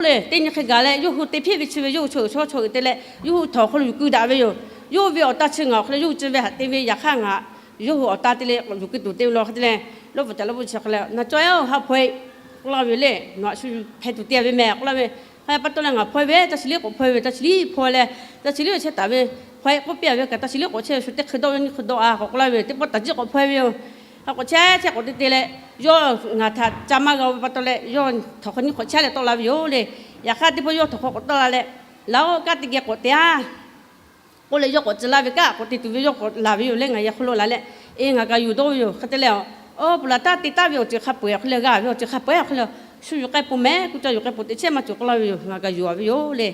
le, teˇ nyi hk'e gaˬ leh yawˇ hui te hpeˆ ve chi ve yawˇ hui chaw uiˍ chaw chaw uiˍ te leh yawˇ hui htawnˍ hk'aw lo yuˬ keu daꞈ ve yoˬ. Yawˇ ve awˬ ta chi ngaˬ awˬ hk'aw lo yawˇ hui ci ve haꞈ te ve yaꞈ hk'aˇ ngaˬ yawˇ hui awˬ ta te leh k'awꞈ yuˬ keu tuˬ te ve law hk'e te leh, lawˇ bvuhꞈ caꞈ lawˇ bvuhꞈ chi hk'e leh, Na cawˇ-oˬ, ha hpaw-e k'oˆ laˇ ve le. Nawˬ aꞈ shu hpeh tuˬ te ve mehˍ k'oˆ laˇ ve. Hk'a pa taw leh ngaˬ hpaw-e ve, taˇ chi liˇ k'awꞈ hpaw-e ve, taˇ chi liˇ hpaw leh, taˇ chi liˇ chehˇ taˍ ve, hpaw-e k'oˆ piˇ-a ve kaꞈ, taˇ chi liˇ k'awꞈ chehˇ ve, shu teˇ hk'e dawˇ ve nyiˇ hk'e dawˇ-a k'awꞈ k'oˆ laˇ ve yoˬ. Teˇ pawˆ taˍ jiˆ k'awꞈ hpaw-e ve yoˬ. Hk'a k'awꞈ chehˇ chehˇ k'awꞈ te te leh, yawˇ ngaˬ htaꞈ ca maˇ g'a-o ve pa taw leh yawˇ htawnˍ hk'aw nyiˇ hk'awꞈ chehˇ leh tawˆ la ve yoˬ le. Yaꞈ hk'aˇ teˇ pawˆ yawˇ htawnˍ hk'aw k'awꞈ tawˆ la leh, Laˬ-oˬ, kanˉ teˇ geh k'awꞈ te-a k'oˆ leh yawˇ k'awꞈ tcuh laˇ ve kanˉ k'awꞈ te tuˬ ve yawˇ k'awꞈ laˬ ve yoˬ le. Ngaˬ yehˬ hk'aw lo laˬ leh, eˬ, ngaˬ kaꞈ yuˬ dawˇ ve yoˬ. Hk'e te leh, Awˬ, peuˬ laˬ taˇ te taˍ ve awˬ ceuˬ hk'a peu-eˬ awˬ hk'e leh g'a ve awˬ ceuˬ hk'a peu-eˬ awˬ hk'e leh, shu yuˬ k'ai peuˬ mehˍ, kuˇ ca yuˬ k'ai peuˬ teꞈ chehˇ maˇ cawˬ k'oˆ laˇ ve yoˬ. Ngaˬ kaꞈ yuˬ-a ve yoˬ le.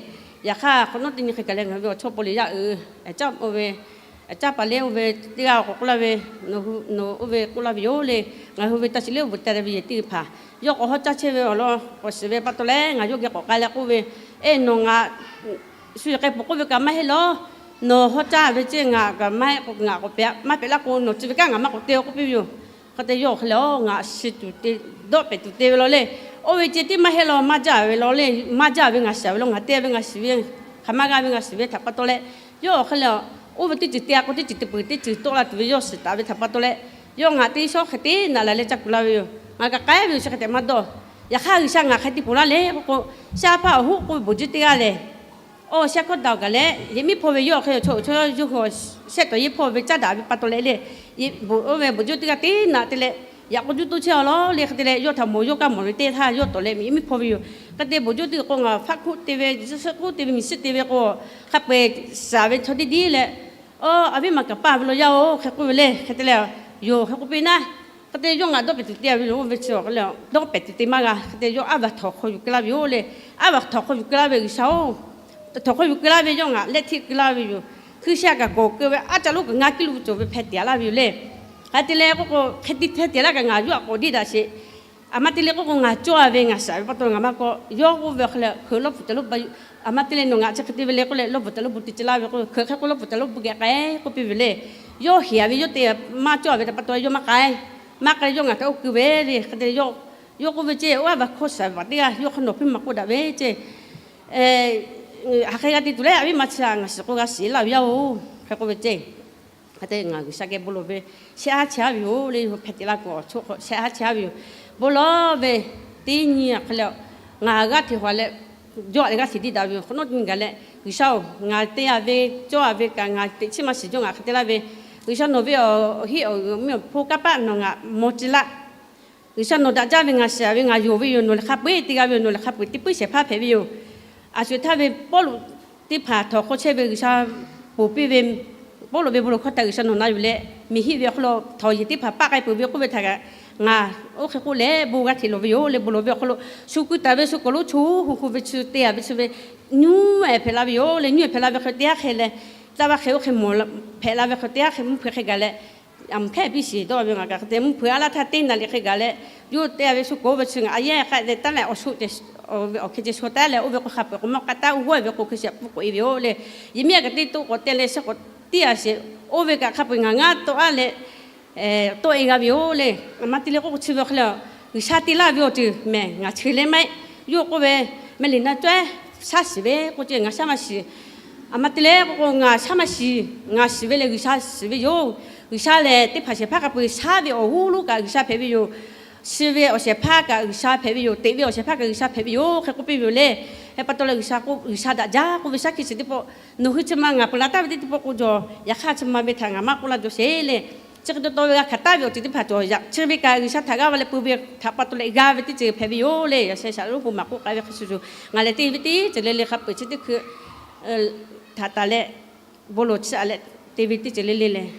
Yaꞈ hk'aˇ hk'awꞈ nawˉ teˇ nyi hk'e kaꞈ leh ngaˬ ve awˬ chawˇ paw le yaˇ uiˍ caˉ oˇ ve, caˉ paˍ lehˬ oˇ ve teˇ g'aˇ k'awꞈ k'oˆ laˇ ve, Nawˬ oˇ ve k'oˆ laˇ ve yoˬ le. Ngaˬ hui ve taˇ chi liˇ oˇ bvuhꞈ te ve yehˬ teˇ hpaˍ yawˇ k'awꞈ hawˉ caˇ chehˇ ve awˬ lawn k'awꞈ shiˍ ve pa taw leh ngaˬ yawˇ geh k'awꞈ k'ai leh k'oˆ ve, Eˬ, nawˬ ngaˬ shu yuˬ k'ai peuˬ k'oˆ ve kaꞈ maˇ heˆ lawˬ. Nawˬ hawˉ caˇ ve ceˇ ngaˬ kaꞈ maˇ heˆ k'o ngaˬ k'awꞈ pehꞈ maˇ pehꞈ laˇ k'o, nawˬ ci ve kanˉ ngaˬ maˇ k'awꞈ te-o k'oˆ piˇ ve yoˬ. Hk'e te yawˇ awˬ hk'e leh, Ngaˬ shiˍ tuˬ te, dawˆ pehˍ tuˬ te ve law le. Oˇ ve ceˇ tiˉ maˇ heˆ lawˬ, maˇ jaˇ ve law le, maˇ jaˇ ve ngaˬ shiˍ ve law, ngaˬ te ve ngaˬ shiˍ ve, hk'aˬ ma g'a ve ngaˬ shiˍ ve htaꞈ pa taw leh, yawˇ awˬ hk'e leh, oˇ ve teˇ ceuˬ te-a k'o teˇ ceuˬ te peuˬ teˇ ceuˬ tawˆ la tuˬ ve yawˇ shiˍ taˍ ve htaꞈ pa taw leh, yawˇ ngaˬ te shawˉ hk'e te naꞈ laˬ leh ca kuˬ la ve yoˬ. Ngaˬ kaꞈ k'ai ve yoˬ, chi hk'e tehꞈ maˇ dawˇ. Yaꞈ hk'aˇ G'uiˬsha ngaˬ hk'e te peuˬ laˇ le k'oˆ k'o, shaˉ hpaˇ awˬ hoˉ k'oˆ ve bawˬ juˇ teˇ g'aˇ lehˬ, Awˬ, shaˉ hkawˇ daꞈ-oˬ kaꞈ leh, yehˬ miˉ hpawˇ ve yawˇ hk'e chaw chaw yawˇ hui shehˆ tawˍ yehˬ hpawˇ ve caˉ daꞈ ve pa taw leh le, oˇ ve bawˬ juˇ teˇ g'aˇ teˇ naꞈ te leh, yaꞈ k'o juˇ toˇ chehˇ-a law le. Hk'e te leh yawˇ htaꞈ mawˬ yawˇ kaꞈ mawˬ ve teˇ htaˇ yawˇ tawˍ leh yehˬ miˉ hpawˇ ve yoˬ. Hk'e te bawˬ juˇ teˇ k'o ngaˬ faˆ hkuˆ te ve, suhˆ hkuˆ te ve, miˬ suhˆ te ve k'o, hk'a peu-eˬ shaˍ ve chaw tiˉ tiˉ leh, Awˬ, a viˉ maˬ kaˍ paˇ ve law yaˇ-oˬ, hk'e k'oˆ ve le. Hk'e te leh, Yoˬ, hk'e k'oˆ piˇ naˉ. Hk'e te yawˇ ngaˬ dawˇ pehˍ tuˬ te-a ve yoˬ. Oˇ ve chi awˬ hk'e leh dawˇ pehˍ tuˬ te maˇ g'a. Hk'e te yawˇ aˉ vaˬ htawnˍ hk'aw yuˬ keu laˇ ve yoˬ le. Aˉ vaˬ htawnˍ hk'aw yuˬ keu laˇ ve G'uiˬsha-oˬ, htawnˍ hk'aw yuˬ keu laˇ ve yawˇ ngaˬ lehˆ htiˆ keu laˇ ve yoˬ. Hkui shaˆ kaꞈ kawˬ keu ve aˉ caˇ lonˉ kaꞈ ngaˇ kiˇ lo cawˬ ve hpeh tiꞈ laˇ ve yoˬ le. Hk'e te leh k'oˆ k'o, hk'e te hpeh tiꞈ laˇ kaꞈ ngaˬ yawˇ aꞈ k'awꞈ deˇ daꞈ sheˍ. A ma te leh k'oˆ k'o, ngaˬ cawˇ-a ve ngaˬ shaˍ ve pa taw ngaˬ maˇ kawˆ. Yawˇ k'oˆ ve hk'e leh, Hkui lawˇ bvuhꞈ caꞈ lonˉ, a ma te leh nawˬ ngaˬ chi hk'e te ve le k'oˆ leh lawˇ bvuhꞈ caꞈ lonˉ bvuhꞈ te ce laˇ ve k'o, hkui hk'e k'o lawˇ bvuhꞈ caꞈ lonˉ bvuhꞈ geh k'ai k'oˆ piˇ ve le. Yawˇ heˍ-a ve yawˇ te maˇ cawˇ-a ve htaꞈ pa taw yawˇ maˇ k'ai. Maˇ k'ai yawˇ ngaˬ htaꞈ oˇ keu ve le. Hk'e te yawˇ k'oˆ ve ceˇ, Oˇ aˉ vaˬ hkawˇ shaˍ vaˬ teˇ g'aˇ yawˇ hk'aw nawˬ hpehˇ maˍ k'oˆ daꞈ ve ceˇ. Hk'aˬ hk'e g'a te tuˬ leh, a viˉ ma chi htaꞈ ngaˬ shiˍ k'o g'a shiˍ laˇ ve yaˇ-oˬ, hk'e k'oˆ ve ceˇ. Hk'e te ngaˬ G'uiˬsha geh bon lawˬ ve shehˆ haˉ chehˇ-a ve yoˬ le. Hpeh tiꞈ laˇ k'o, awˬ choˆ hk'aw shehˆ haˉ chehˇ-a ve yoˬ. Bon lawˬ ve teˇ nyi hk'e leh, ngaˬ g'aˇ hteꞈ hawˬ leh, yawˇ-a leh g'aˇ hteꞈ deˇ daꞈ ve yoˬ. Hk'awꞈ nawˉ teˇ nyi gaˬ leh, G'uiˬsha-oˬ, ngaˬ te-a ve cawˇ-a ve kaꞈ ngaˬ teꞈ chiˉ maˇ shiˍ yawˇ ngaˬ hk'e te laˇ ve, G'uiˬsha nawˬ ve awˬ heˆ awˬ miˇ awˬ hponˇ kanˇ paˆ nawˬ ngaˬ maw ce laˇ. G'uiˬsha nawˬ daꞈ jaˇ ve ngaˬ shiˍ ve ngaˬ yonˍ ve yoˬ. Nawˬ lehˬ hk'a peu-eˬ teˇ g'aˇ ve yoˬ. Nawˬ lehˬ hk'a peu-eˬ teˇ puiˉ shehˍ hpaˇ hpehꞈ ve yoˬ. Aˬ sho htaˇ ve Pawˇluꞈ teˇ hpaˍ htawnˍ hk'aw chehˇ ve G'uiˬsha ponˬ piˇ ve, Pawˇluꞈ ve bon lawˬ hkawˇ htaꞈ G'uiˬsha nawˬ na yuˬ leh, miˬ hiˆ ve awˬ hk'aw lo htawnˍ yehˬ teˇ hpaˍ paˆ k'ai peuˬ ve k'oˆ ve htaꞈ kaꞈ, ngaˬ oˇ hk'e k'oˆ leh bon g'a hteꞈ lawˬ ve yoˬ le. Bon lawˬ ve awˬ hk'aw lo shu keu taˍ ve shu kawˬ lonˉ chu hu hu ve chi te-a ve chi ve, nyuˇ ehˍ hpehꞈ la ve yoˬ le. Nyuˇ ehˍ hpehꞈ la ve hk'e teˇ g'aˇ hk'e leh, taˇ vaˇ hk'e oˇ hk'e mawˬ hpehꞈ la ve hk'e teˇ g'aˇ hk'e mvuhˇ hpeuꞈ hk'e gaˬ leh, a mvuhˇ hkehˇ piˇ shiˍ dawˇ ve ngaˬ kaꞈ hk'e te mvuhˇ hpeuꞈ a laˇ htaˇ teˇ naˍ liꞈ hk'e gaˬ leh, yawˇ te-a ve shu kawˬ ve chi ngaˬ a yehˇ k'ai leh taˇ leh awˬ shu awˬ hk'e ce shu taˉ leh oˇ ve k'o hk'a peu-eˬ k'o maˇ k'ai taˉ, oˇ g'awˇ ve k'o hkui shehˍ pfuhˇ k'oꞈ e ve yoˬ le. Yehˬ miˉ a kaꞈ teˇ toˆ k'awꞈ te leh shehˆ k'awꞈ tiˉ a sheˍ, oˇ ve kaꞈ hk'a peu-eˬ ngaˬ ngaˇ tawˆ a leh tawˆ e g'a ve yoˬ le. A ma te leh k'oˆ k'o chi ve awˬ hk'e leh, G'uiˬsha te laˇ ve awˬ ceuˬ mehˬ ngaˬ chi leh maˇ heˆ. Yawˇ k'oˆ ve, Mehˆ liꞈ na cawehˇ shaˉ shiˍ ve k'oˆ ce, ngaˬ shaˉ maˇ shiˍ. A ma te leh k'oˆ k'o, ngaˬ shaˉ maˇ shiˍ. Ngaˬ shiˍ ve lehˬ G'uiˬsha shiˍ ve yoˬ. G'uiˬsha lehˬ teˇ hpaˍ shehˍ hpaˇ hk'a peu-eˬ shaˉ ve awˬ g'uˇ lonˉ kaꞈ G'uiˬsha hpehꞈ ve yoˬ. Shiˍ ve awˬ shehˍ hpaˇ kaꞈ G'uiˬsha hpehꞈ ve yoˬ. Teꞈ ve awˬ shehˍ hpaˇ kaꞈ G'uiˬsha hpehꞈ ve yoˬ hk'e k'oˆ piˇ ve yoˬ le. Hk'e pa taw leh G'uiˬsha k'o, G'uiˬsha daꞈ jaˇ k'oˆ ve shaˉ hkiˆ shiˍ teˇ pawˆ, nawˬ hui chi ma ngaˬ peuˬ la taˍ ve teˇ teˇ pawˆ k'o jaw, yaꞈ hk'aˇ chi ma ve htaꞈ ngaˬ maˇ k'oˆ laˇ jaw sheˍ le. Chi hk'e te taw ve g'a hkanˍ taˍ ve awˬ ceuˬ teˇ hpaˍ cawˬ yaꞈ chi ve kaꞈ G'uiˬsha htaꞈ g'aˇ va leh peu ve htaꞈ pa taw leh g'a ve teˇ ceuˬ hpehꞈ ve yoˬ le. Yaꞈ sheh shaˍ lonˉ bon maˍ k'oˆ k'ai ve hk'a shuˍ shuˍ, ngaˬ lehˬ te ve teˇ ceuˬ le le hk'a peu-eˬ chi teˇ hkui htaꞈ taˍ leh, bon lawˬ chi a leh te ve teˇ ceuˬ le le lehˬ,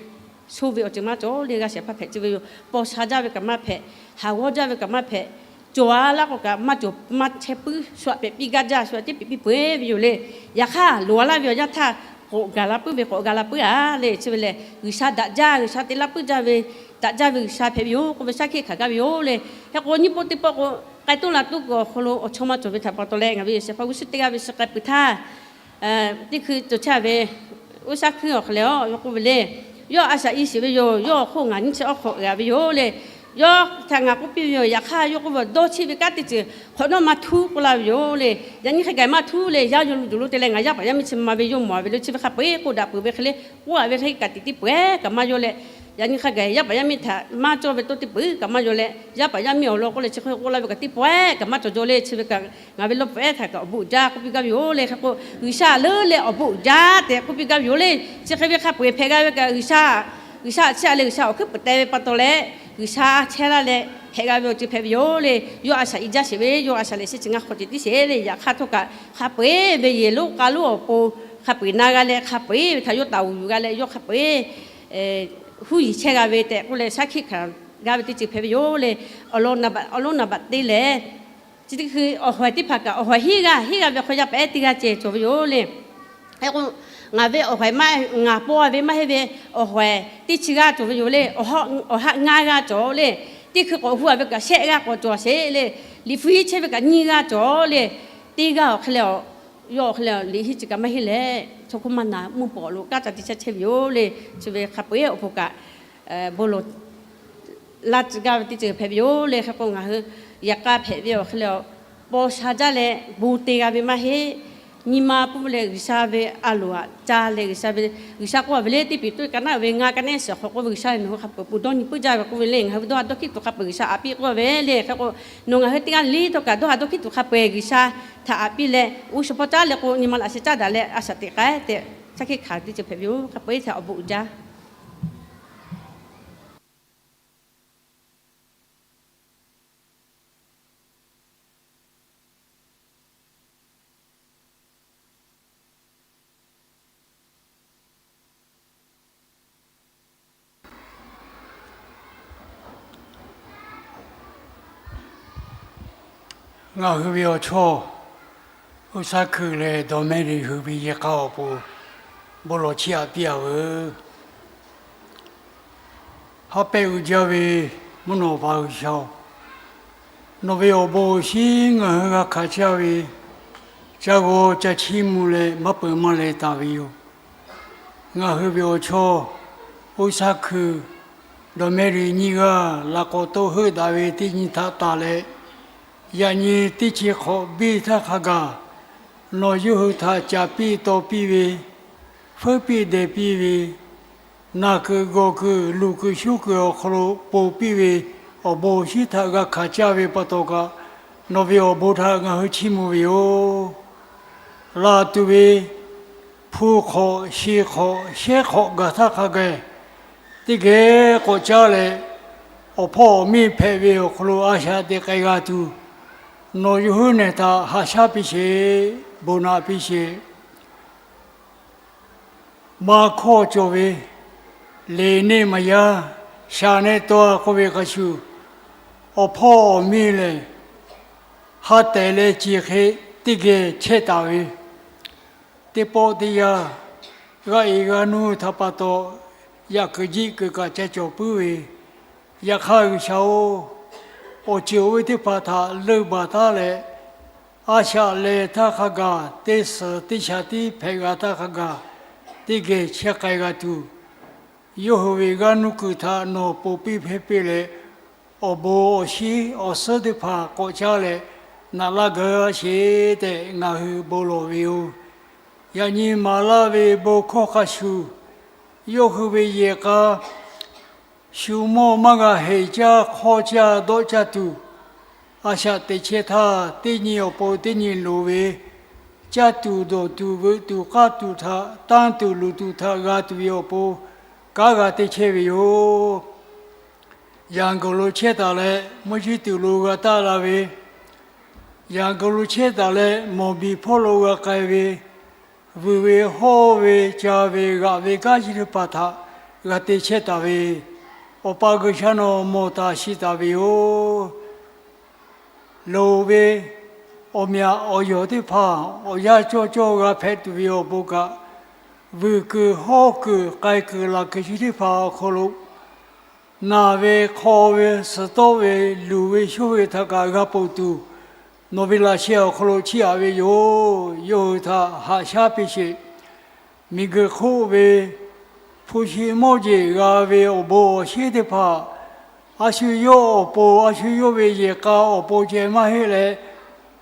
sho ve awˬ ceuˬ maˇ cawˬ le. G'a shehˍ hpaˇ hpehꞈ tcuh ve yoˬ. Paw sha jaˇ ve kaꞈ maˇ hpehꞈ, haˍ g'awˇ jaˇ ve kaꞈ maˇ hpehꞈ, cawˬ a laˇ k'o kaꞈ maˇ cawˬ, maˇ chehˇ puiˉ shu aꞈ pehꞈ piˇ gaˇ jaˇ shu aꞈ tiˉ pehꞈ piˇ peu-eˬ ve yoˬ le. Yaꞈ hk'aˇ loˍ a laˇ ve awˬ yanˇ htaˇ k'awꞈ gaˬ la puiˉ ve, k'awꞈ gaˬ la puiˉ a le. Chi ve lehˬ G'uiˬsha daꞈ jaˇ, G'uiˬsha te laˇ puiˉ jaˇ ve, daꞈ jaˇ ve G'uiˬsha hpehꞈ ve yoˬ k'oˆ ve shaˉ hkiˆ hkanˍ gaˇ ve yoˬ le. Hk'e k'o nyiˇ pawˆ teˇ pawˆ k'o k'ai toˇ la toˇ kuiˬ awˬ hk'aw lo awˬ chawˇ maˇ cawˬ ve htaꞈ pa taw leh ngaˬ ve yehˬ shehˍ hpaˇ g'uˇ suhˉ teˇ g'aˇ ve suh k'ai peuˬ htaˇ, teˇ hkui cawˬ chehˇ ve uˉ shaˉ hkuiˇ awˬ hk'e leh yawˇ k'oˆ ve le. Yawˇ a shaꞈ i sheˍ ve yoˬ. Yawˇ awˬ hk'oˆ ngaˬ nyiˇ chi awˬ hk'aw g'aꞈ ve yoˬ le. Yawˇ htaꞈ ngaˬ k'oˆ piˇ ve yoˬ. Yaꞈ hk'aˇ yawˇ k'oˆ ve, dawˇ cheˆ ve kanˉ teˇ ceuˬ hk'awꞈ nawˉ maˇ htuˉ k'oˆ laˇ ve yoˬ le. Yaꞈ nyi hk'a gaˬ maˇ htuˉ le. Yaˇ yaw lu duˬ lo te leh ngaˬ yaˇ paˍ yaˇ miˇ chi ma ve yawˇ mawˬ ve le. Chi ve hk'a peu-eˬ k'oˆ daꞈ peuˬ ve hk'e le, k'oˆ a ve hk'e kaꞈ tiꞈ teˇ pawehˇ kaꞈ maˇ yaw leh, yaꞈ nyi hk'a gaˬ yaˇ paˍ yaˇ miˇ htaꞈ maˇ cawˇ ve tawˇ teˇ peuˬ kaꞈ maˇ yaw leh, yaˇ paˍ yaˇ miˇ awˬ lawn k'oˆ leh chi hk'e k'oˆ laˇ ve kaꞈ teˇ pawehˇ kaꞈ maˇ cawˬ jaw le. Chi ve kaꞈ ngaˬ ve lawˇ pawehˇ htaꞈ kaꞈ awˬ bon uiˍ jaˇ k'oˆ piˇ gaˇ ve yoˬ le. Hk'e k'o, G'uiˬsha leuˉ leh awˬ bon uiˍ jaˇ tehꞈ k'oˆ piˇ gaˇ ve yoˬ le. Chi hk'e ve hk'a peu-eˬ hpehꞈ g'a ve kaꞈ, G'uiˬsha, G'uiˬsha chiˇ aꞈ leh G'uiˬsha awˬ hkuiˉ puiˍ teh ve pa taw leh, G'uiˬsha chehˇ laˇ leh hpehꞈ g'a ve awˬ ceuˬ hpehꞈ ve yoˬ le. Yawˇ a shaꞈ i jaˇ sheˍ ve, yawˇ a shaꞈ lehˬ shehˆ chi ngaˇ hk'awꞈ ceh tiˉ sheˍ le. Yaꞈ hk'aˇ htawˇ kaꞈ hk'a peu-eˬ ve yehˬ lonˉ k'a lonˉ awˬ pon hk'a peu-eˬ na g'a leh hk'a peu-eˬ ve htaꞈ yawˇ taˍ uˍ yuˬ g'a leh yawˇ hk'a peu-eˬ huˉ yiˍ chehˇ g'a ve tehꞈ k'oˆ leh shaˉ hkiˆ hkanˍ g'a ve teˇ ceuˬ hpehꞈ ve yoˬ le. Awˬ lawn naˍ baꞈ teˇ leh, chi teˇ hkui awˬ hawehˬ teˇ hpaˍ kaꞈ awˬ hawehˬ henˉ g'aˇ henˉ g'aˇ ve hk'aw yaˇ paˍ ehˉ teˇ g'aˇ ceh cawˬ ve yoˬ le. Hk'e k'o, ngaˬ ve awˬ hawehˬ maˇ, ngaˬ pawˇ ve maˇ heˆ ve awˬ hawehˬ teˇ chi g'aˇ cawˬ ve yoˬ le. Awˬ haˆ ngaˇ g'aˇ cawˬ le. Teˇ hkui k'awꞈ hu a ve kaꞈ shehˆ g'aˇ k'awꞈ cawˬ sheˍ le. Liꞈ hpu hiˉ chehˇ ve kaꞈ nyiˇ g'aˇ cawˬ le. Teˇ g'aˇ awˬ hk'e leh, yawˇ awˬ hk'e leh liꞈ hiˉ chi kaꞈ maˇ heˆ leh, chaw hk'oˆ maˇ na mvuhˇ pawˍ lo kanˉ ca te chehˇ chehˇ ve yoˬ le. Chi ve hk'a peu-eˬ awˬ pon kaꞈ bon lawˬ laˇ tcuh gaˇ ve teˇ ceuˬ hpehꞈ ve yoˬ le. Hk'e k'o, ngaˬ hui yaꞈ k'aˇ hpehꞈ ve awˬ hk'e leh, paw sha jaˇ leh bon te g'a ve maˇ heˆ. Nyi ma pfuhˇ leh G'uiˬsha ve a loˍ aꞈ ca leh G'uiˬsha ve, G'uiˬsha k'oˆ a ve le, teˇ Peˍtruˆ ka naˉ uiˍ ve ngaˇ ka neˉ shiˍ hk'awꞈ k'oˆ ve, G'uiˬsha lehˬ nawˬ hui hk'a peu-eˬ bon dawˇ nyi puiˉ jaˇ ve k'oˆ ve le. Ngaˬ hui ve dawˇ ha dawˇ hkiˉ tuˬ hk'a peu-eˬ G'uiˬsha aꞈ piˇ k'oˆ ve le. Hk'e k'o, nawˬ ngaˬ hui teˇ g'aˇ le htawˇ kaꞈ dawˇ ha dawˇ hkiˉ tuˬ hk'a peu-eˬ G'uiˬsha htaꞈ aꞈ piˇ leh, uˉ shaw hpawˇ caˉ leh k'o, nyi ma laꞈ sheh caˉ daꞈ leh a shaꞈ teꞈ k'ai tehꞈ shaˉ hkiˆ hkanˍ ve teˇ ceuˬ hpehꞈ ve yoˬ. Hk'a peu-eˬ htaꞈ awˬ bon uiˍ jaˇ. Ngaˬ hui ve awˬ chawˇ Oˇsaˇhkuiˬ leh Dawˬmehˇriˍ hui ve yehˬ k'a awˬ pon bon lawˬ chiˇ aꞈ piˇ a veuˬ. Haˉ pehˇ uiˍ jaˇ ve mvuhˇ naw pa G'uiˬsha-oˬ, nawˬ ve awˬ bon awˬ shinˉ ngaˬ hui g'a hkanˍ caˇ ve, ca g'aw ca chiˇ mvuh leh maˇ peuˬ maˇ leh taˍ ve yoˬ. Ngaˬ hui ve awˬ chawˇ Oˇsaˇhkuiˬ, Dawˬmehˇriˍ nyiˇ g'aˇ laꞈ k'awꞈ to heuˆ daꞈ ve teˇ nyi htaꞈ tanˬ leh, yaꞈ nyi teˇ chi hk'awꞈ biˇ htaˇ hk'a gaˬ nawˬ yawˇ hui htaꞈ caˍ piˇ taw piˇ ve, feuˉ piˇ dehˬ piˇ ve, naˬ kuiˬ gawˬ kuiˬ luˬ kuiˬ shuˉ kuiˬ awˬ hk'aw lo ponˬ piˇ ve awˬ bon awˬ shinˉ htaꞈ g'a hkanˍ caˇ ve pa taw kaꞈ, nawˬ ve awˬ bon htaꞈ ngaˬ hui chiˇ mvuh ve yoˬ. Laˬ tuˬ ve hpu hk'awꞈ shi hk'awꞈ shehˉ hk'awꞈ gaˬ htaˇ hk'a gaˬ, teˇ geh k'awꞈ caˉ leh, awˬ hpawˇ awˬ miˇ hpehꞈ ve awˬ hk'aw lo a shaꞈ teꞈ k'ai g'a tuˬ, nawˬ yawˇ hui nehˬ htaꞈ haꞈ shaˉ piˇ sheˍ, bon naꞈ piˇ sheˍ. Maˇ hkawˇ cawˬ ve, leˬ neˇ maˍ yaˇ, shaˍ neˇ tawˇ k'oˆ ve hk'a shuˍ, awˬ hpawˇ awˬ miˇ lehˬ, ha tehˬ leh ciˬ hk'e teˇ geh chehˇ taˍ ve, teˇ pawˆ teˇ yanˇ, g'a iˍ g'a nuˇ htaꞈ pa taw, yaꞈ kuiˬ jiˆ kuiˬ kaꞈ ca cawˬ puiˉ ve, yaꞈ hk'aˇ G'uiˬsha-oˬ, awˬ ceuˬ oˇ ve teˇ hpaˍ htaꞈ leunˇ baˬ taˉ leh, a shaꞈ lehˬ htaˇ hk'a gaˬ, teˇ suhˍ teˇ shaˍ tiˉ hpehꞈ g'a htaˇ hk'a gaˬ, teˇ geh chehˇ k'ai g'a tuˬ, yawˇ hui ve g'aˇ nuˇ kuiˬ htaꞈ nawˬ ponˬ piˇ hpehˇ piˇ leh, awˬ bon awˬ shinˉ awˬ suhˉ teˇ hpaˍ k'awꞈ caˇ leh naꞈ laˇ gaˇ sheˍ tehꞈ ngaˬ hui bon lawˬ ve yoˬ. Yaꞈ nyi maˍ laˇ ve bon hkawˇ hk'a shuˍ, yawˇ hui ve yehˬ k'a shu mawˇ maˇ g'a heˍ caˇ hk'awˇ caˇ dawˆ caˇ tuˬ, a shaꞈ teꞈ chehˇ htaˇ teˇ nyi awˬ pon teˇ nyi loˍ ve, caˇ tuˬ dawˬ tuˬ veuꞈ tuˬ k'aˇ tuˬ htaꞈ tanˇ tuˬ luˬ tuˬ htaꞈ g'a tuˬ ve awˬ pon kanˉ g'a te chehˇ ve yoˬ. Yaꞈ guiˬ lo chehˇ taˍ leh mvuhˇ shiˉ tuˬ lo g'a taˆ la ve, yaꞈ guiˬ lo chehˇ taˍ leh mawˬ biˬ hpawˇ lo g'a k'ai ve, vuiˬ ve hawˇ ve ca ve g'aꞈ ve kanˉ chi teˇ hpaˍ htaꞈ g'a te chehˇ taˍ ve, Awˬ pa G'uiˬsha nawˬ mawˬ taˍ shiˍ taˍ ve yoˬ. Loˍ ve awˬ mehˍ awˬ yawˬ teˇ hpaˍ awˬ yanˇ cawˇ cawˇ g'a hpehꞈ tuˬ ve awˬ bon kaꞈ, vuiˬ kuiˬ hawˇ kuiˬ k'ai kuiˬ laˬ kuiˬ chi teˇ hpaˍ awˬ hk'aw lo, naˬ ve hk'aw ve suhˍ tawˆ ve luˬ ve shonˇ ve htaꞈ kaꞈ g'a ponˬ tuˬ, nawˬ ve laꞈ sheh awˬ hk'aw lo chiˇ aꞈ ve yoˬ. Yawˇ hui htaꞈ haꞈ shaˉ piˇ sheˍ. Miˬguiˬ hk'oˆ ve hpu shi mawˇ jeˬ g'a ve awˬ bon awˬ shinˉ teˇ hpaˍ A shu yawˇ awˬ pon, a shu yawˇ ve yehˬ k'a awˬ pon ceh maˇ heˆ leh,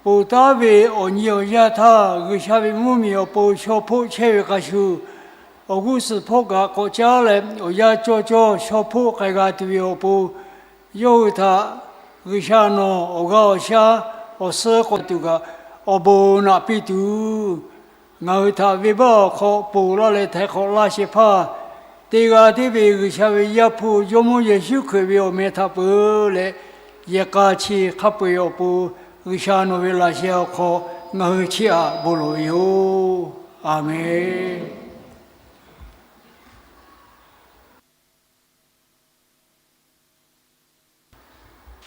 ponˬ taˉ ve awˬ nyi awˬ yanˇ htaˇ G'uiˬsha ve mvuhˇmiˬ awˬ pon shaw hpoˆ chehˇ ve hk'a shuˍ, awˬ g'uˇ suhˍ hpawˇ kaꞈ k'awꞈ caˉ leh awˬ yanˇ cawˇ cawˇ shaw hpoˆ k'ai g'a tuˬ ve awˬ pon, yawˇ hui htaꞈ G'uiˬsha nawˬ awˬ g'aˇ awˬ shaˉ awˬ suhˉ k'awꞈ tuˬ kaꞈ awˬ bon naꞈ piˇ tuˬ, ngaˬ hui htaꞈ venˇbaˆ awˬ hk'aw ponˬ laˇ leh htaiˍ hk'awꞈ laˇ shehˍ hpaˇ, teˇ g'aˇ tiˉ ve G'uiˬsha ve Yaˇ hpu Jawˇmawˇ Yeˍsuˆ Hkriꞈ ve awˬ meh htaꞈ peuˬ leh, yehˬ k'a chi hk'a peu-eˬ awˬ pon G'uiˬsha nawˬ ve laꞈ sheh awˬ hk'aw ngaˬ hui chiˇ aꞈ bon lawˬ ve yoˬ. Aˍmenˍ.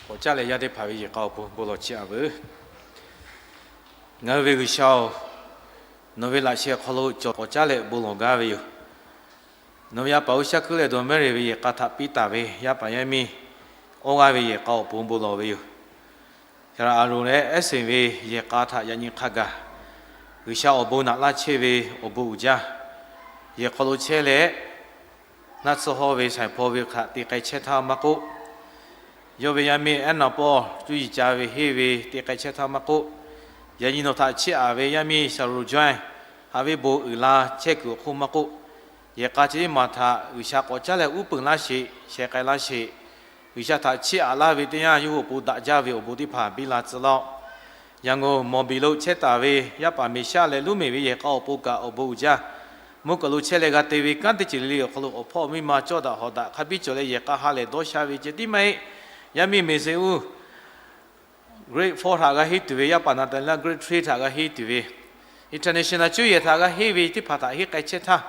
K'awꞈ caˉ leh yaˇ teˇ hpaˍ ve yehˬ k'a awˬ pon bon lawˬ chiˇ aꞈ veuˬ. Ngaˬ hui ve G'uiˬsha-oˬ, nawˬ ve laꞈ sheh awˬ hk'aw lo cawˬ k'awꞈ caˉ leh bon lawˬ gaˇ ve yoˬ. Nawˬ ve yaˇ paˍ G'uiˬsha hkuiˉ leh dawˬ mehˉ reˍ ve yehˬ k'a htaꞈ piˇ taˍ ve yaˇ paˍ yaˇ miˇ awˬ g'aˇ ve yehˬ k'a awˬ pon bon lawˬ ve yoˬ. Aˍronˍ leh Ehˉseˍ ve yehˬ k'a htaꞈ yaꞈ nyi hk'a gaˬ G'uiˬsha awˬ bon naꞈ laˇ chehˇ ve awˬ bon uiˍ jaˇ. Yehˬ hk'aw lo chehˇ leh naˆ tsuhˇ hawˇ ve shaiˍ hpaw ve hk'aꞈ te k'ai chehˇ htaˇ maˇ k'oˆ, yawˇ ve yaˇ miˇ Ehˉnaˍ pawˆ cuˇ yiˍ ca ve henˇ ve te k'ai chehˇ htaˇ maˇ k'oˆ, yaꞈ nyi nawˬ htaꞈ chiˇ aꞈ ve yaˇ miˇ Shaˍronˍ Jawehˇ haꞈ ve bon uiˍ la chehˇ kuiˬ awˬ hk'oˆ maˇ k'oˆ, yehˬ k'a chi teˇ maˬ htaꞈ G'uiˬsha k'awꞈ caˉ leh uˉ peunˍ laˇ sheˍ, sheh k'ai laˇ sheˍ. G'uiˬsha htaꞈ chiˇ aꞈ laˇ ve teˇ yanˇ yawˇ hui awˬ pon daꞈ jaˇ ve awˬ bon teˇ hpaˍ biˇ la tcuh laˇ-oˆ. Yaꞈ ngoˬ Mawˬbiˍ lo chehˇ taˍ ve yaˇ paˍ Meˍsaˆ leh Luˉmeˍ ve yehˬ k'a awˬ pon kaꞈ awˬ bon uiˍ jaˇ. Mvuhˇ kaˬ lo chehˇ leh g'a te ve kanˉ teˇ ceuˬ le le awˬ hk'aw lo awˬ hpawˇ miˇ ma cawˇ daꞈ hawˍ daꞈ hk'a biˇ cawˬ leh yehˬ k'a ha lehˬ dawˇ sha ve ceh tiˉ maˇ heˆ. Yaˇ miˇ Meˍseˍuˇ grade four htaꞈ g'a henˇ tuˬ ve, yaˇ paˍ Naˍtaˍneˍlaˆ grade three htaꞈ g'a henˇ tuˬ ve, international cuˇ yehˬ htaꞈ g'a henˇ ve teˇ hpaˍ htaꞈ henˇ k'ai chehˇ htaˇ,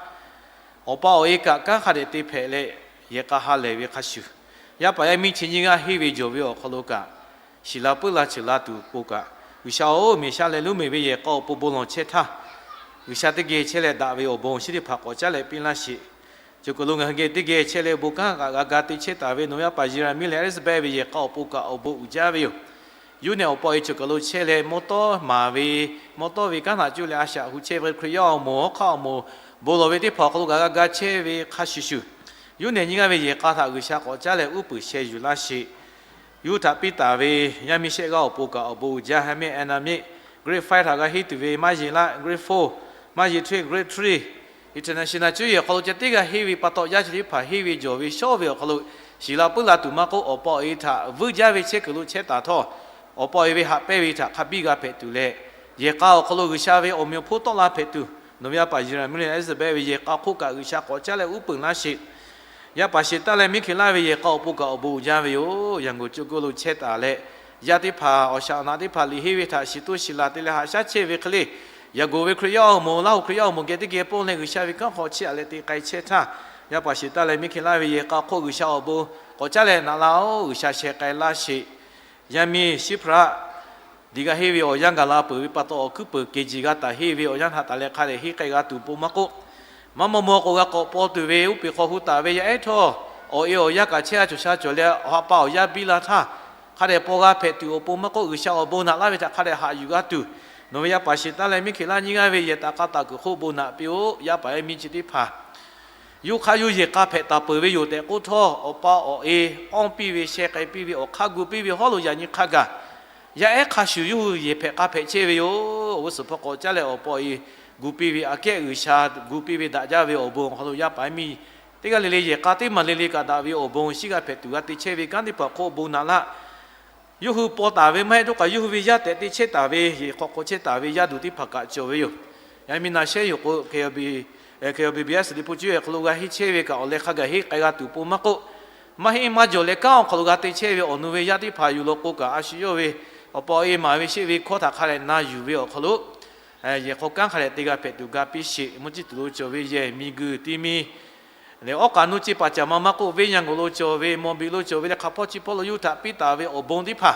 awˬ pa awˬ e kaꞈ kanˉ hk'a dehꞈ te hpehꞈ leh yehˬ k'a ha lehˬ ve hk'a shuˍ, yaˇ paˍ yaˇ miˇ chi nyiˇ g'aˇ henˇ ve jawˬ ve awˬ hk'aw lo kaꞈ, shiˍ la puiˉ la ceuˬ la tuˬ pon kaꞈ, G'uiˬsha-oˬ, Meˍsaˆ leh Luˉmeˍ ve yehˬ k'a awˬ pon bon lawˬ chehˇ htaˇ, G'uiˬsha teˇ geh chehˇ leh daꞈ ve awˬ bon chi teˇ hpaˍ k'awꞈ caˉ leh piˇ laˇ sheˍ. Cawˬ kaˬ lo ngaˬ hui geh teˇ geh chehˇ leh bon kanˉ kaꞈ g'a ga te chehˇ taˍ ve nawˬ yaˇ paˍ Yeˍraˍmiˆ leh Eˇliˇsaˍbehˆ ve yehˬ k'a awˬ pon kaꞈ awˬ bon uiˍ jaˇ ve yoˬ. Yawˇ nehˬ awˬ pa awˬ e cawˬ kaˬ lo chehˇ leh mawˇ tawˇ maˍ ve, mawˇ tawˇ ve kanˉ htaꞈ cuˇ leh a shaꞈ hu chehˇ ve Hkriꞈ yaˇ awˬ moˍ awˬ hk'aˇ awˬ moˍ bon lawˬ ve teˇ hpaˍ awˬ hk'aw lo kaꞈ g'a ga chehˇ ve hk'a shuˍ shuˍ, yawˇ nehˬ nyiˇ g'aˇ ve yehˬ k'a htaꞈ G'uiˬsha k'awꞈ caˉ leh uˉ peunˍ sheh yuˬ laˇ sheˍ. Yawˇ hui htaꞈ piˇ taˍ ve yaˇ miˇ shehˆ g'aˇ awˬ pon kaꞈ awˬ bon uiˍ jaˇ. Yaˇ miˇ Ehˉnaˍmiˆ grade five htaꞈ g'a henˇ tuˬ ve, maˇ yeˬ laˆ grade four, maˇ yeˬ htaˇ grade three, international cuˇ yehˬ hk'aw lo ceh tiˉ g'a henˇ ve pa taw, yaˇ chi teˇ hpaˍ henˇ ve jawˬ ve shawˉ ve awˬ hk'aw lo shiˍ la puiˉ la tuˬ maˇ k'oˆ, awˬ pa awˬ e htaꞈ vuiˇ jaˇ ve chehˇ kuiˬ lo chehˇ taˍ htawˇ, awˬ pa awˬ e ve haꞈ pehnˇ ve htaꞈ hk'a biˇ g'a hpehꞈ tuˬ leh, yehˬ k'a awˬ hk'aw lo G'uiˬsha ve awˬ meꞈ awˬ hponˇ tawˆ la hpehꞈ tuˬ, nawˬ ve yaˇ paˍ Yeˍraˍmiˆ leh Eˇliˇsaˍbehˆ ve yehˬ k'a hk'oˆ kaꞈ G'uiˬsha k'awꞈ caˉ leh uˉ peunˍ laˇ sheˍ. Yaˇ paˍ Sheˍtaˆ leh Miˉhkeˍlaˆ ve yehˬ k'a awˬ pon kaꞈ awˬ bon uiˍ jaˇ ve yoˬ. Yaꞈ ngoˬ cawˬ kaˬ lo chehˇ taˍ leh, yaˇ teˇ hpaˍ awˬ shaꞈ naꞈ teˇ hpaˍ liꞈ henˇ ve htaꞈ shiˍ toˇ shiˍ la te leh haꞈ shaˉ chehˇ ve hk'e le, yaꞈ goˬ ve Hkriꞈ yaˇ awˬ moˍ, Laˇ huˍ Hkriꞈ yaˇ awˬ moˍ geh teˇ geh pawˆ leh G'uiˬsha ve kanˉ hk'aw chiˇ aꞈ leh te k'ai chehˇ htaˇ, yaˇ paˍ Sheˍtaˆ leh Miˉhkeˍlaˆ ve yehˬ k'a hk'oˆ G'uiˬsha awˬ bon k'awꞈ caˉ leh naꞈ laˇ-oˆ, G'uiˬsha sheh k'ai laˇ sheˍ. Yaˇ miˇ Shiˉhpaˍraˆ, diꞈ g'a henˇ ve awˬ yanˇ gaˬ la peuˬ ve pa taw, awˬ hkuiˉ peuˬ kehˬ jiˬ g'a taˍ henˇ ve awˬ yanˇ htaꞈ taˍ leh hk'a dehꞈ henˇ k'ai g'a tuˬ pon maˇ k'oˆ, maˇ maw maw k'o g'a k'awꞈ paw tuˬ ve uˉ peꞈ hk'aw hu taˍ ve yaˇ ehˉ htawˇ, awˬ e awˬ yanˇ kaꞈ chehˇ a cawˬ sha cawˬ leh, awˬ ha pa awˬ yaˇ biˇ la htaˇ, hk'a dehꞈ paw g'a hpehꞈ tuˬ awˬ pon maˇ k'oˆ, G'uiˬsha awˬ bon naꞈ laˇ ve htaꞈ hk'a dehꞈ haꞈ yuˬ g'a tuˬ, nawˬ ve yaˇ paˍ Sheˍtaˆ leh Miˉhkeˍlaˆ nyiˇ g'aˇ ve yehˬ taˍ k'a taˍ kuiˬ hk'oˆ bon naꞈ piˇ-oˆ. Yaˇ paˍ yaˇ miˇ chi teˇ hpaˍ yawˇ hk'aˇ yawˇ yehˬ k'a hpehꞈ taˍ peuˬ ve yoˬ tehꞈ k'oˆ htawˇ, awˬ pa awˬ e awˇ piˇ ve, sheh k'ai piˇ ve, awˬ hk'aˇ gu piˇ ve hawˉ lo yaꞈ nyi hk'a gaˬ, yaˇ ehˉ hk'a shuˍ yawˇ hui yehˬ hpehꞈ k'a hpehꞈ chehˇ ve yoˬ. Awˬ g'uˇ suhˍ hpawˇ k'awꞈ caˉ leh awˬ pa awˬ e gu piˇ ve, aꞈ kehˉ G'uiˬsha gu piˇ ve daꞈ jaˇ ve awˬ bon awˬ hk'aw lo yaˇ paˍ yaˇ miˇ teˇ g'aˇ le le yehˬ k'a teˇ maˬ le le kaꞈ daꞈ ve awˬ bon shinˉ g'a hpehꞈ tuˬ g'a te chehˇ ve kanˉ teˇ hpaˍ hk'oˆ bon naꞈ laˇ. Yawˇ hui paw taˍ ve maˇ heˆ htawˇ kaꞈ, yawˇ hui ve yaˇ tehꞈ te chehˇ taˍ ve, yehˬ hk'aw k'awꞈ chehˇ taˍ ve yaˇ duˬ teˇ hpaˍ kaꞈ cawˬ ve yoˬ. Yaˇ miˇ Naˍshehˇ yoˬ k'o, K B B S liꞈ hpu cuˇ yehˬ hk'aw lo g'a henˇ chehˇ ve kaꞈ, awˬ leh hk'a gaˬ henˇ k'ai g'a tuˬ pon maˇ k'oˆ, maˇ heˆ maˇ jawˬ leh kanˉ awˬ hk'aw lo g'a te chehˇ ve awˬ nu ve yaˇ teˇ hpaˍ yuˬ law k'o kaꞈ, a shu yawˇ ve awˬ pa awˬ e maˍ ve sheˆ ve hkawˇ htaꞈ hk'a dehꞈ na yuˬ ve awˬ hk'aw lo, yehˬ hk'aw kanˉ hk'a dehꞈ te g'a hpehꞈ tuˬ ga piˇ sheˍ. Mvuhˇ ciˇ tuˬ lo cawˬ ve yehˬ miˬguiˬ ti mi leh awˉ k'aꞈ nuˇ ceˇ paˍ caˍ ma maˇ k'oˆ, venˇ Yanˍ g'oˍ lo cawˬ ve, Mawˬbiˍ lo cawˬ ve leh hk'a hpawˇ chi hpawˇ lo yawˇ hui htaꞈ piˇ taˍ ve awˬ bon teˇ hpaˍ,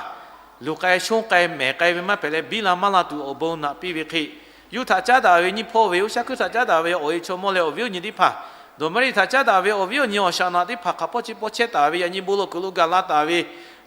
luˬ k'ai shonˇ k'ai mehˍ k'ai ve maˇ hpehꞈ leh biˇ la maˇ la tuˬ awˬ bon naꞈ piˇ ve hk'e, yawˇ hui htaꞈ caˉ daꞈ ve nyiˇ hpawˇ ve, oˇ shaˉ hkuiˉ htaꞈ caˉ daꞈ ve awˬ e chaw mawˇ leh awˬ viˉ awˬ nyi teˇ hpaˍ, dawˬ maˇ riˆ htaꞈ caˉ daꞈ ve awˬ viˉ awˬ nyi awˬ shaꞈ naꞈ teˇ hpaˍ hk'a hpawˇ chi hpawˇ chehˇ taˍ ve, yaꞈ nyi bon lawˬ kuiˬ lo gaˬ la taˍ ve,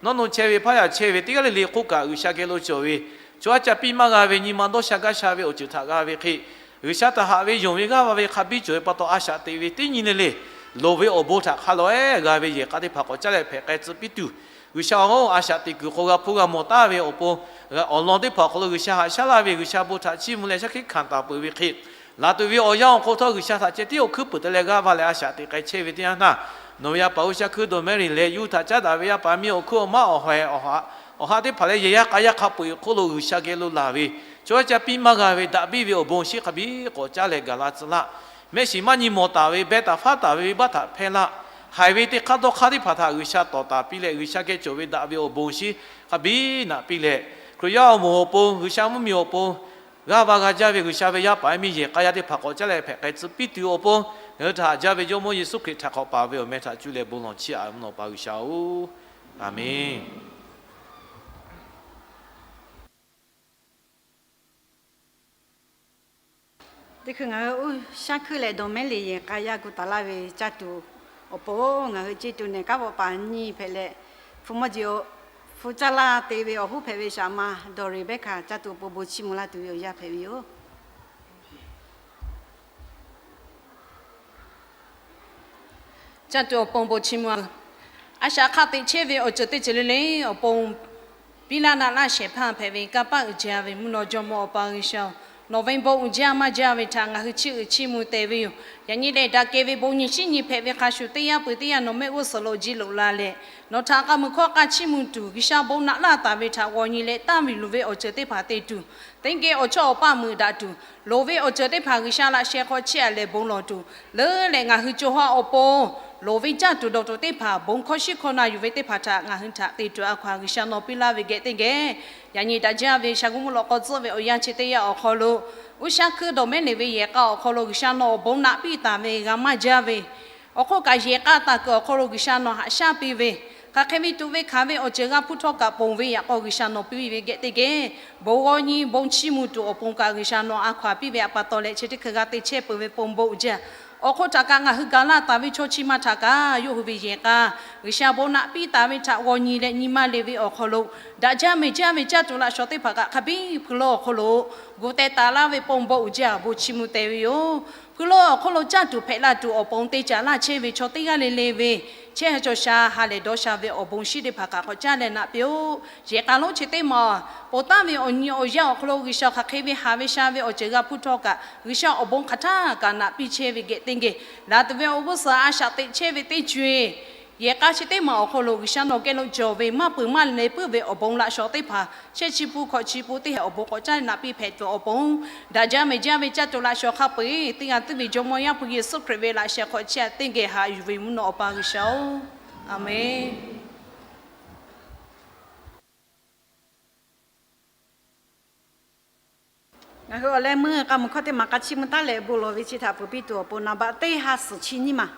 nawˉ nu chehˇ ve, hpaˇ yaꞈ chehˇ ve teˇ g'aˇ le le hk'oˆ kaꞈ, G'uiˬsha geh lo cawˬ ve, chaw aˉ caˇ piˇ maˇ g'a ve, nyi ma dawˇ sha gaˇ sha ve awˬ ceuˬ htaꞈ g'a ve hk'e, G'uiˬsha htaꞈ haꞈ ve yonˍ ve g'aˇ va ve hk'a biˇ cawˬ ve pa taw, a shaꞈ teꞈ ve teˇ nyi le le loˍ ve awˬ bon htaꞈ hk'a lawˬ-e g'a ve yehˬ k'a teˇ hpaˍ k'awꞈ caˉ leh hpehꞈ k'ai tcuh piˇ tuˬ, G'uiˬsha-oˬ, a shaꞈ teꞈ kuiˬ hk'aw g'a hpuˇ g'a mawˬ taˍ ve awˬ pon, awˬ lawn teˇ hpaˍ awˬ hk'aw lo G'uiˬsha haꞈ shaˉ laˇ ve G'uiˬsha bon htaꞈ chiˇ mvuh leh shaˉ hkiˆ hkanˍ taˍ peuˬ ve hk'e, laˬ tuˬ ve awˬ yanˇ awˬ hk'aw htawˇ G'uiˬsha htaꞈ ceh tiˉ awˬ hkuiˉ puiˍ te leh g'aˇ va leh a shaꞈ teꞈ k'ai chehˇ ve teˇ yanˇ htaˇ, nawˬ ve yaˇ paˍ G'uiˬsha hkui dawˬ mehˉ reˬ leh yuˇ htaꞈ caˉ daꞈ ve yaˇ paˍ miˇ awˬ hkuiˉ awˬ maˉ awˬ hawehˬ awˬ haꞈ teˇ hpaˍ leh yehˬ yaˇ k'a yaˇ hk'a peu-eˬ hk'oˆ lo G'uiˬsha geh lo laˬ ve, chaw yaˇ ca piˇ maˇ g'a ve daꞈ biˇ ve awˬ bon shinˉ hk'a biˇ k'awꞈ caˉ leh gaˬ la tcuh laˇ. Mehˆ shiˍ maˇ nyi mawˬ taˍ ve, beh taˍ faˉ taˍ ve venˇbaˆ htaꞈ hpehˇ laˇ. Haiˬ ve teˇ hk'aˇ dawˇ hk'aˇ teˇ hpaˍ htaꞈ G'uiˬsha tawˍ taˍ piˇ leh, G'uiˬsha geh cawˬ ve daꞈ ve awˬ bon shinˉ hk'a biˇ naꞈ piˇ leh, Hkriꞈ yaˇ awˬ moˍ awˬ pon, G'uiˬsha mvuhˇmiˬ awˬ pon, g'aˇ va g'a jaˇ ve G'uiˬsha ve yaˇ paˍ miˇ yehˬ k'a yaˇ teˇ hpaˍ k'awꞈ caˉ leh hpehꞈ k'ai tcuh piˇ tuˬ awˬ pon, ngaˬ hui htaꞈ haꞈ jaˇ ve Jawˇmawˇ Yeˍsuˆ Hkriꞈ htaꞈ hk'awꞈ paˍ ve awˬ meh htaꞈ cuˇ leh bon lawˬ chiˇ aꞈ mvuhˇ naw pa G'uiˬsha-oˬ, Aˍmenˬ. Teˇ hkui ngaˬ hui uˉ shaˉ hkuiˇ leh dawˬ mehˉ leꞈ yehˬ k'a yaˇ gu taˍ laˇ ve caˇ tuˬ awˬ pon, ngaˬ hui ceˇ tuˬ nehˬ kanˉ vawˆ paˍ nyiˇ hpehꞈ leh, hpu mawˇ jeˬ, hpu caˇ laˇ te ve awˬ hoˉ hpehꞈ ve shaˍ ma Dawˍreˍ Behˇ hkanˍ caˇ tuˬ awˬ pon bon chiˇ mvuh laˇ tuˬ ve awˬ yanˇ hpehꞈ ve yoˬ. Caˇ tuˬ awˬ pon bon chiˇ mvuh. A shaꞈ hk'a teꞈ chehˇ ve awˬ ceuˬ teˇ ceuˬ le le awˬ pon, piˇ laˇ naꞈ laˇ shehˍ hpaˇ hpehꞈ ve kanˇ paˆ uiˍ jaˇ ve mvuhˇ naw jawˇmawˇ awˬ pa G'uiˬsha-oˬ, nawˬ ve bon uiˍ jaˇ maˇ jaˇ ve htaꞈ ngaˬ hui chiˇ uiˍ chiˇ mvuh te ve yoˬ. Yaꞈ nyi lehˬ, daꞈ kehˬ ve bon nyi shinˉ nyi hpehꞈ ve hk'a shuˍ, teˇ yanˇ peuˬ teˇ yanˇ nawˬ mehˆ g'uˇ suhˍ lo ji loꞈ la leh, nawˬ htaꞈ k'a muiˬ hkawˇ k'a chiˇ mvuh tuˬ, G'uiˬsha bon naꞈ laˇ taˍ ve htaꞈ g'aw nyi leh tanˇ ve luˬ ve awˬ ceuˬ teˇ hpaˍ te tuˬ, teˇ geh awˬ chawˇ awˬ paˇ meuꞈ daꞈ tuˬ, loˍ ve awˬ ceuˬ teˇ hpaˍ G'uiˬsha laꞈ sheh hk'aw chiˇ aꞈ leh bon lawˬ tuˬ, leuˉ leh ngaˬ hui co ha awˬ pon loˍ ve caˇ tuˬ dawˬ tuˬ teˇ hpaˍ bon hkawˇ shiˉ hkawˇ na yuˬ ve teˇ hpaˍ htaꞈ ngaˬ hui htaꞈ te tuˬ a hkaw-anˬ G'uiˬsha nawˬ piˇ laˇ ve geh teˇ geh, yaꞈ nyi daꞈ jaˇ ve shaˍ g'uˇ mvuhˇ lawꞈ k'aw tcuhˉ ve awˬ yanˇ chi teˇ yanˇ awˬ hk'aw lo, uˉ shaˉ hkuiˇ dawˬ mehˉ leꞈ ve yehˬ k'a awˬ hk'aw lo G'uiˬsha nawˬ awˬ bon naꞈ piˇ taˍ ve g'a maˇ jaˇ ve awˬ hk'oˆ kaꞈ, yehˬ k'a taˍ kuiˬ awˬ hk'aw lo G'uiˬsha nawˬ haꞈ shaˉ piˇ ve, hk'aˬ hk'e ve tuꞈ ve hkanˍ ve awˬ ceuˬ g'a hpuˇ htawˇ kaꞈ ponˬ ve yaꞈ k'aw G'uiˬsha nawˬ piˇ ve geh teˇ geh, bon g'aw nyi bon chiˇ mvuh tuˬ awˬ pon kaꞈ G'uiˬsha nawˬ a hkaw-anˬ piˇ ve a pa taw leh, chi teˇ hkui g'a te chehˇ peuˬ ve pon bon uiˍ jaˇ. Awˬ hk'oˆ htaꞈ kaꞈ ngaˬ hui gaˬ laˇ taˍ ve chaw chi ma htaꞈ kaꞈ yawˇ hui ve yehˬ k'a G'uiˬsha bon naꞈ piˇ taˍ ve htaꞈ g'aw nyi leh nyi maˇ le ve awˬ hk'aw lo, daꞈ jaˇ mehˬ jaˇ ve caˇ tuˬ laꞈ shawnˍ teˇ hpaˍ kaꞈ hk'a biˇ hpui lawˇ awˬ hk'aw lo gu teh taˍ laˇ ve pon bon uiˍ jaˇ, bon chiˇ mvuh te ve yoˬ. Hpui lawˇ awˬ hk'aw lo caˇ tuˬ hpehꞈ la tuˬ awˬ pon te caˍ laˇ chehˇ ve chaw teˇ g'aˇ le le ve, chehˇ ha cawˬ sha ha lehˬ dawˇ sha ve awˬ bon shinˉ teˇ hpaˍ kaꞈ k'awꞈ caˇ leh naꞈ piˇ-oˆ. Yehˬ k'a lonˉ chi teˇ maˬ, ponˬ taˍ ve awˬ nyi awˬ yanˇ awˬ hk'aw lo G'uiˬsha hk'aˬ hk'e ve haˍ ve sha ve awˬ ceuˬ g'a hpuˇ htawˇ kaꞈ, G'uiˬsha awˬ bon hk'aˬ htaˇ kaꞈ naꞈ piˇ chehˇ ve geh teˇ geh, laˬ tuˬ ve awˬ g'uˇ suhˍ a shaꞈ teꞈ chehˇ ve teˇ co-e, yehˬ k'a chi teˇ maˬ awˬ hk'aw lo G'uiˬsha nawˬ geh lo cawˬ ve maˇ peuˬ maˇ leh puiˉ ve awˬ bon laꞈ shawnˍ teˇ hpaˍ chehˇ chi pun hkawꞈ chi pun teˇ hehꞈ awˬ bon k'awꞈ caˇ leh naꞈ piˇ hpehꞈ tuˬ awˬ pon, daꞈ jaˇ mehˬ jaˇ ve caˇ tuˬ laꞈ shawnˍ hk'a peu-eˬ teˇ g'aˇ tuˉ ve Jawˇmawˇ Yaˇ hpu Yeˍsuˆ Hkriꞈ ve laꞈ sheh hk'aw chiˇ aꞈ teˇ geh haꞈ yuˬ ve mvuhˇ naw awˬ pa G'uiˬsha-oˬ, Aˍmenˬ. Ngaˬ hui awˬ leh meuˇ k'a muiˬ hkawˇ teˇ maˬ k'a chiˇ mvuh taˉ leh bon lawˬ ve chi htaꞈ peuˬ piˇ tuˬ awˬ pon, naˍ baꞈ teˇ ha suhˍ chi nyiˇ maˬ,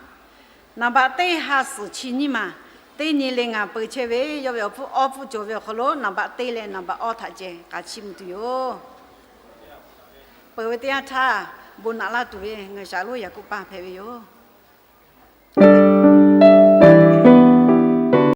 naˍ baꞈ teˇ ha suhˍ chi nyiˇ maˬ, teˇ nyi le ngaˬ peu chehˇ ve, yawˇ ve awˬ hpfuhˇ awˇ hpfuhˇ cawˬ ve awˬ hk'aw lo naˍ baꞈ teˇ leh naˍ baꞈ awˇ htaꞈ ceh k'a chiˇ mvuh tuˬ yoˬ. Peuˬ ve teˇ yanˇ htaˇ, bon naꞈ laˇ tuˬ ve ngaˬ shaˍ lonˉ Yaˍkoˆ paˇ hpehꞈ ve yoˬ.